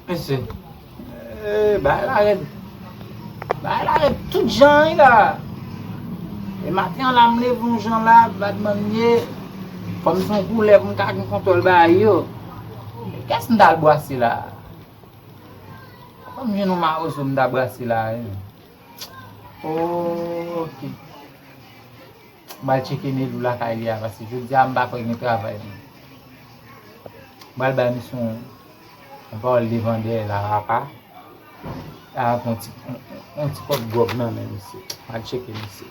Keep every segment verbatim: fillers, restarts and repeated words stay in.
Mesye. Eh, bagay la rèd. Bagay la rèd tout jan wi la. E maten an la m leve yon jan la, badman m ye. Fò m se yon koulè pou m ka gen kontwòl bagay yo. E kiyès m t al brase la? Fò m jwenn yon mawozo m ta brase la wi. Ok. M al tcheke Nelou lakay li a, paske jodi a m pa kwè gen travay non. M pral bay misye yon, yon pawòl devan dèyè la, apa. A, yon ti, yon, yon ti kòb gwòg nan men misye. M al tcheke misye.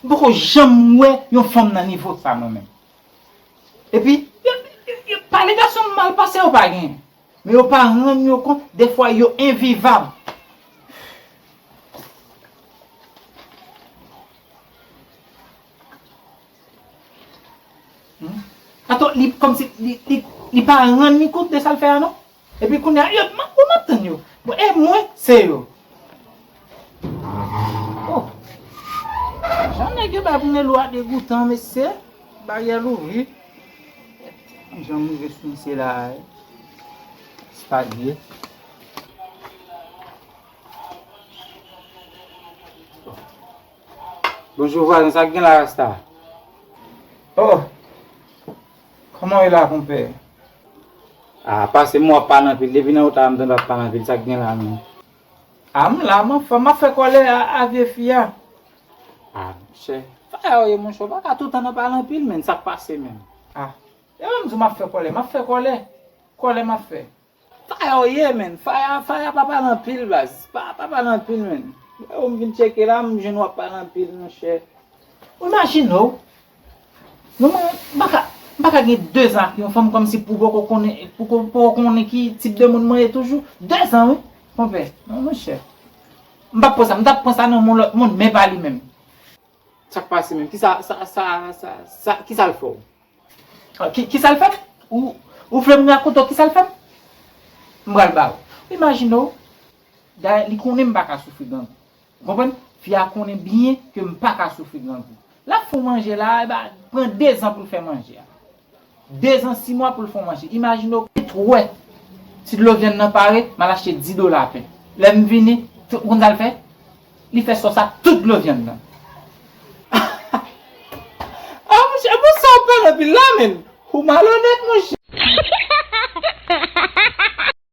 M poko janm wè yon fanm nan nivo sa mwen menm. Epi, yo, yo, yo, pale gason m mal pase yo pa genyen. Men yo pa rann yo kont, defwa yo envivab. Hmm? Atò, li kòmsi li, li, li pa rann li kont de sa l fè a non. Epi kounye a, yo, m ap, m ap tann yo. Bon, e mwen, se yo. Oh. Jan nèg yo bay pou Nelou a degoutan, mesye. Baryè louvri. Jan m rive sou misye la, eh. Stagye. Bonjou vwazen, sa k gen la Rasta? Oh! Kòman w ye la, konpè? Ah, pase m w ap pale anpil. Depi nan wota a m tande w ap pale anpil. Sa k gen la menm? Ah, m la, m anfòm, m ap fè kòlè a, a vye fi a. Ah, monchè. Faya w ye, monchè. W pa ka toutan nan pale anpil, menn. Sa k pase menm? Ah. E mwen m di w m ap fè kòlè, m ap fè kòlè. Kòlè m ap fè. Faya w ye, menn. Faya, faya pa pale anpil, baz. Pa, pa pale anpil, menn. Lè w m vin tcheke la, m jwenn w ap pale anpil, monchè. Ou imajine w. Mwen, mwen, m pa ka, m pa ka gen dezan ak yon fanm kòmsi pou poko konnen, pou ko-, poko konnen ki tip de moun mwen ye toujou. Dezan, wi, konpè. Non, monchè. M p ap pran sa, m t ap pran sa nan men lòt moun, men pa li menm. Sa k pase menm? Kisa, sa, sa, sa, sa, kisa l fè w? Ah, ki, kisa l fè m? Ou, ou vle m rakonte w kisa l fè m? M pral ba w. Imajine w, dayè, li konnen m pa ka soufri grangou. Ou konprann? Fi a konnen byen ke m pa ka soufri grangou. L ap fè w manje la, e ba, pran dezan pou l fè manje a. Dezan, sis mwa pou l fè w manje. Imajine w, ou wè, ti dlo vyann nan pare, m al achte dis dola pen. Lè m vini, tout, ou konn sa l fè? Li fè sòs ak tout dlo vyann nan. Ah, monchè, bon, sa w pale anpil la, menn. Ou malonèt, monchè.